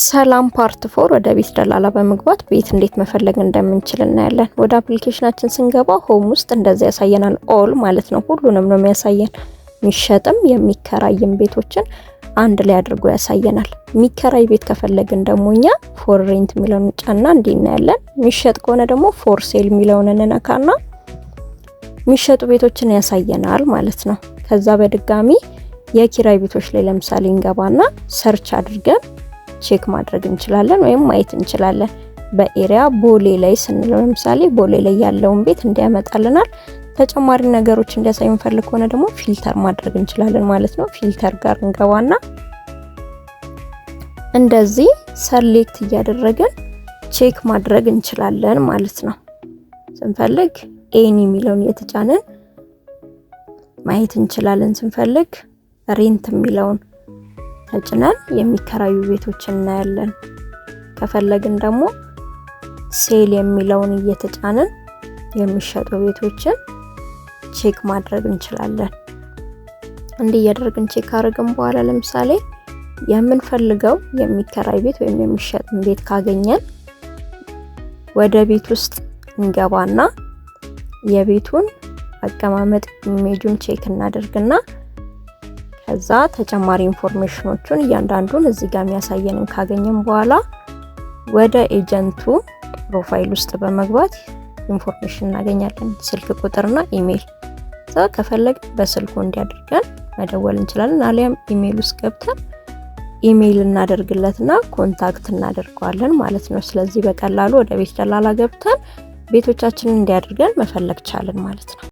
ሰላም part 4 ወደ ቤት ደላላ በመግባት ቤት እንዴት መፈለግ እንደምንችል እናያለን። ወደ application ኣችን ስንገባ home ውስጥ እንደዚህ ያሳየናል። All ማለት ነው፣ ሁሉንም ነው የሚያሳየን። የሚሸጥም የሚከራይም ቤቶችን አንድ ላይ አድርጎ ያሳየናል። የሚከራይ ቤት ከፈለግን ደግሞ እኛ for rent የሚለውን ጫና እንዲህ እናያለን። የሚሸጥ ከሆነ ደግሞ for sale የሚለውን እንነካና የሚሸጡ ቤቶችን ያሳየናል ማለት ነው። ከዛ በድጋሚ የኪራይ ቤቶች ላይ ለምሳሌ እንገባና search አድርገን check ማድረግ እንችላለን ወይም ማየት እንችላለን። በ area ቦሌ ላይ ስንለው ለምሳሌ ቦሌ ላይ ያለውን ቤት እንዲያመጣልናል። ተጨማሪ ነገሮች እንዲያሳይ የምንፈልግ ከሆነ ደግሞ filter ማድረግ እንችላለን ማለት ነው። Filter ጋር እንገባና እንደዚህ select እያደረግን check ማድረግ እንችላለን ማለት ነው። ስንፈልግ any የሚለውን እየተጫንን ማየት እንችላለን። ስንፈልግ rent የሚለውን ተጭነን የሚከራዩ ቤቶችን እናያለን። ከፈለግን ደግሞ sale የሚለውን እየተጫንን የሚሸጡ ቤቶችን check ማድረግ እንችላለን። እንዲህ እያደረግን check ካደረግን በኋላ ለምሳሌ የምንፈልገው የሚከራይ ቤት ወይም የሚሸጥ ቤት ካገኘን ወደ ቤት ውስጥ እንገባና የቤቱን አቀማመጥ image ኡን check እናደርግና ከዛ ተጨማሪ information ኦቹን እያንዳንዱን እዚህ ጋር የሚያሳየንን ካገኘን በኋላ ወደ agent ኡ profile ውስጥ በመግባት information እናገኛለን። ስልክ ቁጥርና ኢሜይል። እዛ ከፈለግን በስልኩ እንዲያደርገን መደወል እንችላለን። አሊያም ኢሜይል ውስጥ ገብተን ኢሜይል እናደርግለትና contact እናደርገዋለን ማለት ነው። ስለዚህ በቀላሉ ወደ ቤት ደላላ ገብተን ቤቶቻችንን እንዲያደርገን መፈለግ ቻልን ማለት ነው።